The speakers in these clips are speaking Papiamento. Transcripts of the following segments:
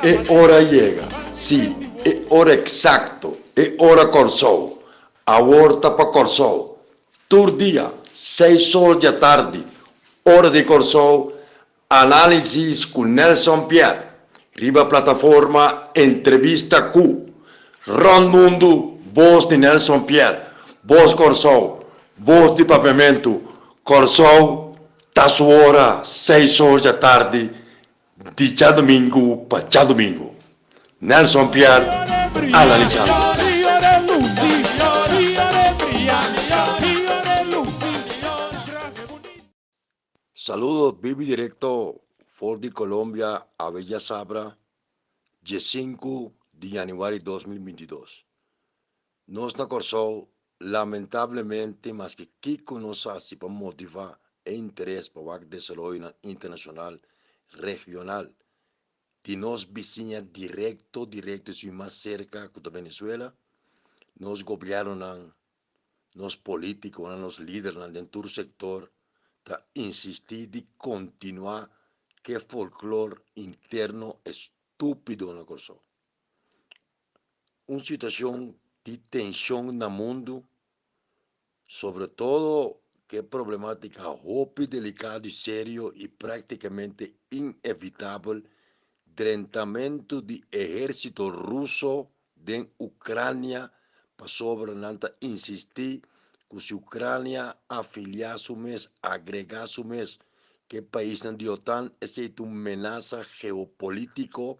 E ora yega, sí, e ora eksakto, e ora Kòrsou. Awor ta pa Kòrsou. Tur dia, seis or di atardi, ora di Kòrsou, Análisis ku Nelson Pierre riba plataforma Entrevista Ku. Rònt mundu, bos di Nelson Pierre, bos Kòrsou, bos di Papiamentu, Kòrsou ta su ora, seis or di atardi, di djadumingu pa djadumingu. Nelson Pierre analisando. Saludos bibi directo for di Colombia awe djasabra diesinku di januari 2022. Nos na Kòrsou lamentablemente maske kiko nos hasi pa motiva e interes pa wak desaroyonan internashonal, regional di nos bisiña directo directo esun mas serka ku ta Venezuela, nos gobièrnunan Nos polítikonan, nos lidernan den tur sektor ta insistí di kontinuá ku e folklor interno estúpido na Kòrsou. Un situashon di tenshon na mundu, sobre todo ku e problemátika hopi delikado i serio i práktikamente inevitabel drentamentu di ehérsito ruso den Ucrania pasobra nan ta insisti cu si Ucrania afilia su mes, agrega su mes cu e paisnan di OTAN esey ta un menasa geopolitico,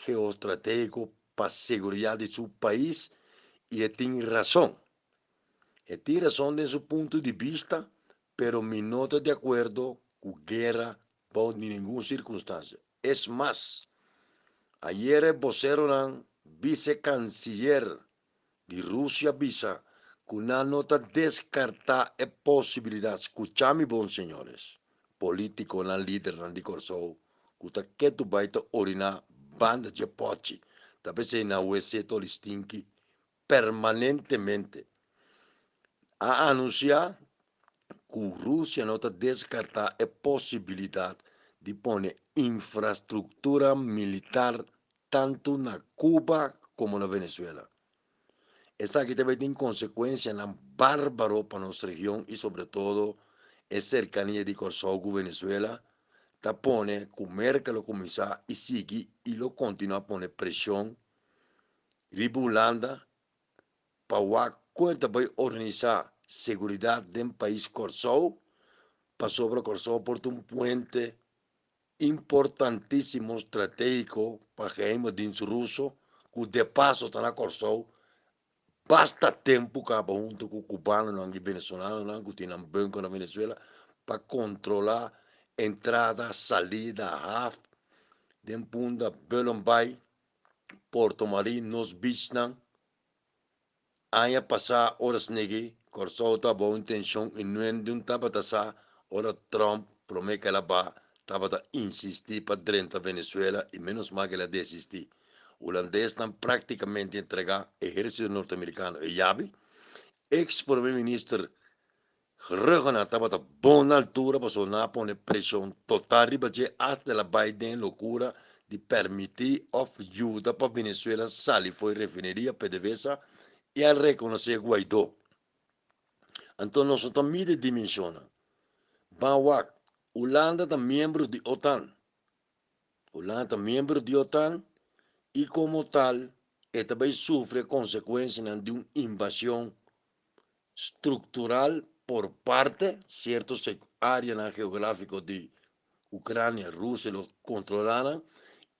geostrategico pa seguridad di su pais y e tin razon. E tin razon den su punto di bista pero mi no ta di acuerdo cu guera bao di ningun circunstancia. Es mas, ayer e boseronan vice-canciller di Rusia bisa cu nan no ta descarta e posibilidad, scucha mi bon señores, politiconan lidernan di Corsou cu ta ketu bay ta orina banda dje pochi, ta pesey nan wc ta oli stinki permanentemente, a anuncia ku Rusia no ta deskartá e posibilidat di pone infrastruktura militar tantu na Cuba komo na Venezuela. Esaki ta bai tin konsekuensianan bárbaro pa nos region i sobre todo e serkania di Kòrsou ku Venezuela ta pone ku Merka lo kuminsá i sigui i lo kontinuá pone preshon riba Hulanda pa wak kon e ta bai organisá seguridat den pais Kòrsou, pasobra Kòrsou por ta un puente importantísimo stratégiko pa geheime dienst ruso ku de paso ta na Kòrsou basta tempu kaba huntu ku kubanonan i venezolanonan ku tin nan bunker na Venezuela pa kontrolá entrada, salida, haf den Punda, Bullenbaai, Porto Marin, nos beachnan. Aña pasá ora snegi Kòrsou ta bou intenshon i nuendun tabata sa ora Trump promé ku el a ba tabata insistí pa drenta Venezuela i ménos mal ku el a desistí. Hulandesnan práktikamente entregá ehérsito norteamerikano e yabi. Eks promé minister Rhuggenaath tabata bon na altura pasobra nan a pone preshon total riba dje asta el a bai den e lokura di permití òf yuda pa Venezuela sali for e refineria PDVSA i a rekonosé Guaidó. Anto nos no ta midi e dimenshonnan. Ban wak, Hulanda ta miembro di OTAN. Hulanda ta miembro di OTAN i komo tal e ta bai sufri e konsekuensianan di un invashon struktural por parte sierto areanan geográfiko di Ukrania, Rusia lo kontrolá nan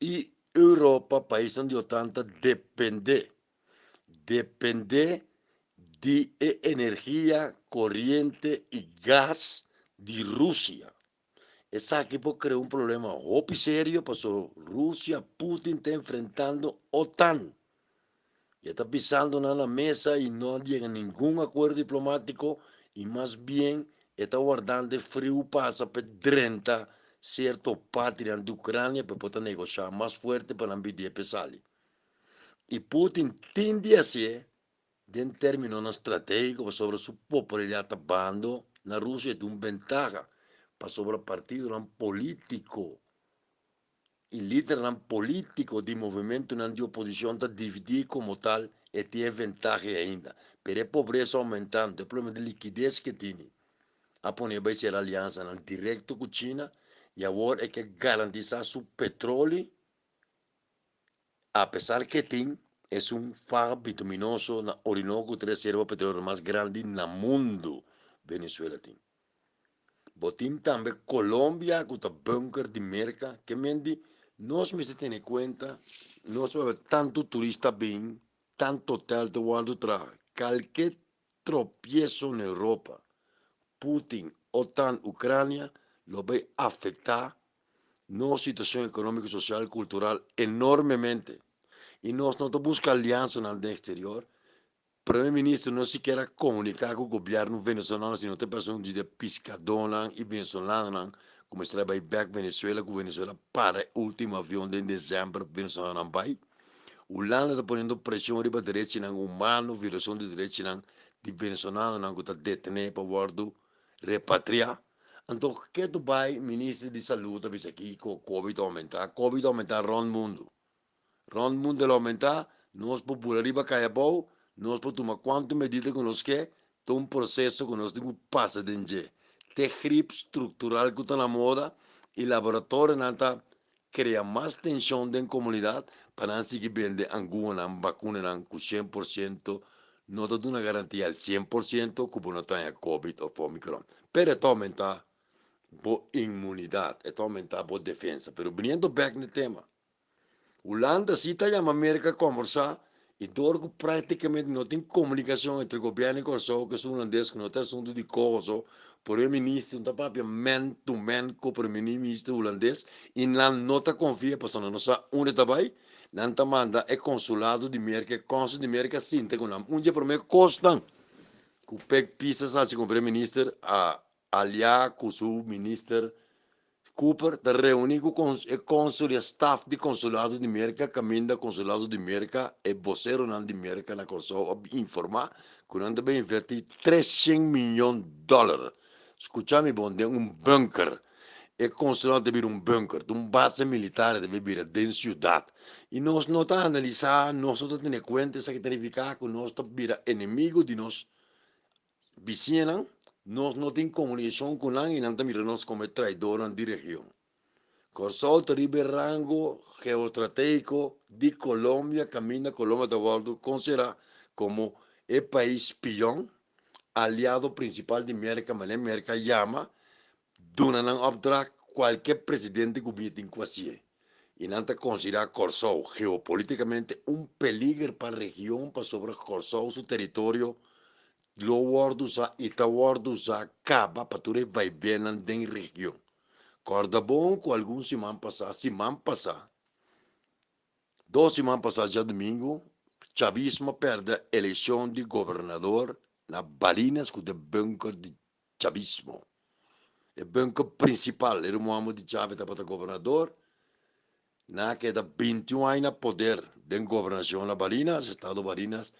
i Europa, paisnan di OTAN ta dependé dependé di e energia, koriente i gas di Rusia. Esaki por krea un problema hopi serio pasobra Rusia, Putin ta enfrentando OTAN. Y e ta pisando nan na mesa y no a yega ningun acuerdo diplomatico y mas bien e ta wardando e friu pasa pa e drenta cierto partinan di Ucrania pa e por ta negosha mas fuerte pa nan bidie pa e sali. Y Putin tin di hacié Den términonan stratégiko pasobra su popularidat ta bando na Rusia e ta un bentaha pasobra partidonan polítiko I lidernan polítiko di movimentunan di oposishon ta dividí komo tal e tin e ventahe ainda. Pero e pobresa oumentando, e problema di likides ke tini a pone bai sera aliansanan direkto ku China i awor e ke garantisá su petroli apesar ke tin esun faha bituminoso na Orinoco ku ta e reserva petrolero mas grandi na mundu Venezuela tin. Bo tin tambe Colombia cu ta bunker di Merca. Ke men di nos mester tene cuenta nos ta tanto turista bin, tanto hotel ta wordo traha. Calke tropieso na Europa, Putin, OTAN, Ucrania lo bay afecta nos situacion economico, social, cultural enormemente. Y nos no ta busca alianzanan den exterior. Prome Minister no sikiera a komuniká ku gobièrnu venezolano sino ta pasa un di de piskadónan i venezolanonan ku mester a bai bèk Venezuela ku Venezuela para e último avion den desèmber venezolanonan bai. Hulanda ta poniendo preshon riba derechinan humano, violashon di derechinan di venezolanonan ku ta detené pa wòrdu repatriá. Anto ke tu bai Minister di Salud ta bisa kiko Covid a oumentá? Covid a oumentá rònt mundu. Rond mundo el aumenta, nos por bula riba cay abou, nos por tuma cuanto medida cu nos ke, ta un proceso cu nos tin cu pasa den dje. Te grip structural cu ta na moda y laboratorionan ta crea mas tension den comunidad pa nan sigui bende anguanan, vacunanan cu 100% no ta duna garantia al 100% cu bo no ta haña covid of omicron. Pero e ta aumenta bo inmunidad, e ta aumenta bo defensa. Pero biniendo bek na e tema. Hulanda si ta yama Merka kombersá i dor ku práktikamente no tin komunikashon entre gobièrnu di Kòrsou ku esun hulandes ku no ta asuntu di koso, prome minister no ta papia man to man ku prome minister hulandes i nan no ta konfia pasobra nan no sa unda ta bai, nan ta manda e konsulado di Merka, e kònsul di Merka sinta ku nan. Un dje prome kosnan ku Pek Pisas a hasi komo prome minister a aliá ku su minister Cooper ta reuní ku e kònsul i e staf di Konsulado di Merka kaminda Konsulado di Merka e boseronan di Merka na Kòrsou a informá ku nan ta bai invertí 300 miyon dòler, skuchá mi bon, den un bunker. E konsulado ta bira un bunker, ta un base militar e ta bai bira den siudat. I nos no ta analisá, nos no ta tene kuenta esaki ta nifiká ku nos ta bira enemigu di nos Bisiñanan, nos no tin komunikashon ku nan i nan ta mira nos komo e traidornan di region. Kòrsou ta riba e rango geostratégiko di Kolombia kaminda Kolombia ta wòrdu konsiderá komo e pais spion, aliado prinsipal di Merka, manera Merka yama duna nan opdracht kualke presidente ku bini tin ku hasié. I nan ta konsiderá Kòrsou geopolitikamente un peliger pa region pasobra Kòrsou su teritorio lo wòrdu usá i ta wòrdu usá kaba pa tur e vaibennan den region. Kòrda bon ku algun siman pasá, siman pasá, dos siman pasá djadumingu, chavismo a pèrdè elekshon di gobernador na Barinas ku ta e bunker di Chavismo. E bunker principal, e ruman di Chávez tabata gobernador, nan a keda 21 aña na poder den gobernacion na Barinas, estado Barinas,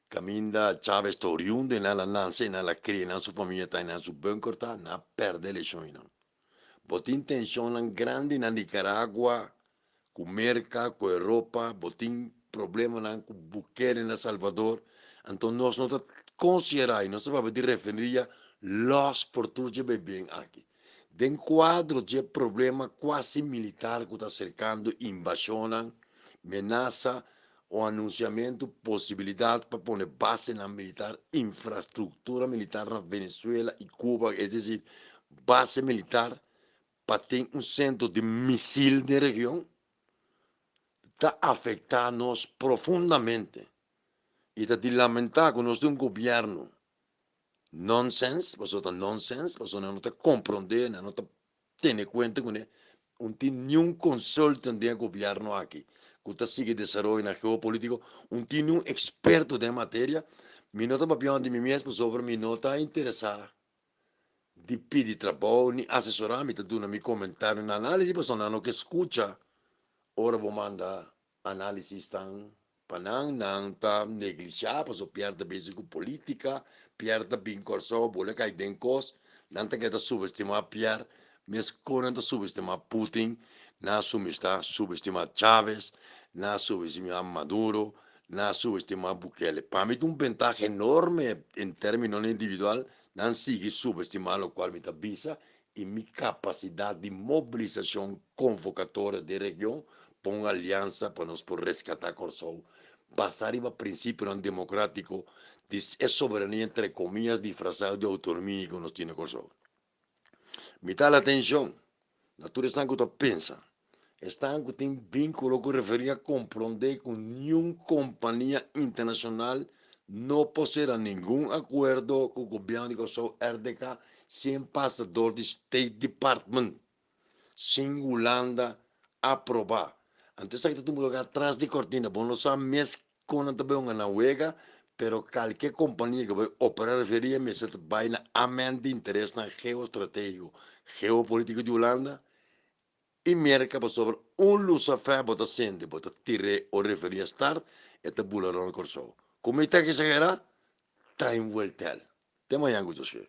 caminda Chávez ta oriundo, nan a nace, nan a cria, nan su familia ta, nan su bunker ta, nan a perde eleccion einan. Bo tin tensionnan grandi na Nicaragua, cu Merca, cu Europa, bo tin problemanan cu Bukele na Salvador, anto nos no ta considera y nos ta papia di refineria los por tur dje beben aki. Den cuadro dje problema cuasi militar cu ta acercando invasionnan, menasa o anunciamento posibilidad pa pone basenan militar, infrastructura militar na Venezuela y Cuba, es decir, base militar pa tin un sentro di misil den region ta afektá nos profundamente i ta di lamentá ku nos tin un gobièrnu nonsens, pasobra ta nonsens, pasobra nan no ta komprondé, nan no ta tene kuenta kuné, un tin niun consultant den e gobièrnu aki ku ta sigui desaroyonan geopolítiko, un tin niun eksperto den e materia, mi no ta papia di mi mes pasobra mi no ta interesá di pidi trabou ni asesorá mi ta duna mi komentario na análisis pasobra nan no ke skucha ora bo manda análisis tan pa nan, nan ta neglishá pasobra Pierre ta bezig ku polítika, Pierre ta bin Kòrsou bole kai den kos, nan ta keda subestimá Pierre. Meskos nan ta subestimá Putin, nan a sumistá subestimá Chávez, nan a subestimá Maduro, nan a subestimá Bukele. Pa mi ta un bentaha enorme en términonan individual, nan sigui subestimá lokual mi ta bisa i mi kapasidat di mobilisashon konvokatorio den region pa un aliansa pa nos por reskatá Kòrsou basá riba prinsipionan demokrátiko di e soberania entre komiyas disfrasá di outonomia ku nos tin na Kòrsou. Mi ta hala atenshon na tur esnan ku ta pensa, esnan ku tin vínkulo ku referí a komprondé ku niun kompania internashonal no por sera ningun akuerdo ku gobièrnu di Kòrsou, RDK, sin pasa dor di State Department, sin Hulanda aprobá. Anto esaki ta tuma lugar tras di kortina. Bo no sa mes kon nan ta bai hunga nan wega, pero kalke kompania ku bai operá referia mester ta bai na amen di interesnan geostratégiko, geopolítiko di Hulanda i Merka pasobra un lusafè bo ta sende, bo ta tir'é o referia start, e ta bula rònt Kòrsou. Ku mi ta eksagerá? Time will tell. Te mañan ku Dios ke.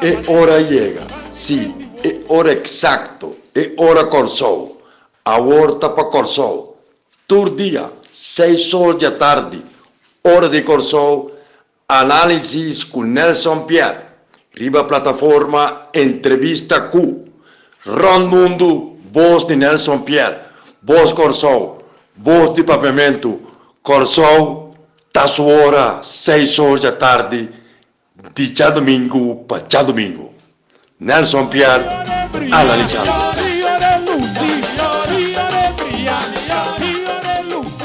E ora yega, sí, e ora eksakto, e ora Kòrsou. Awor ta pa Kòrsou. Tur dia, seis or djatardi, ora di Kòrsou, Análisis ku Nelson Pierre riba plataforma Entrevista Ku. Rònt mundu, bos di Nelson Pierre, bos Kòrsou, bos di Papiamentu, Kòrsou ta su ora, seis or djatardi, di djadumingu pa djadumingu. Nelson Pierre analisando.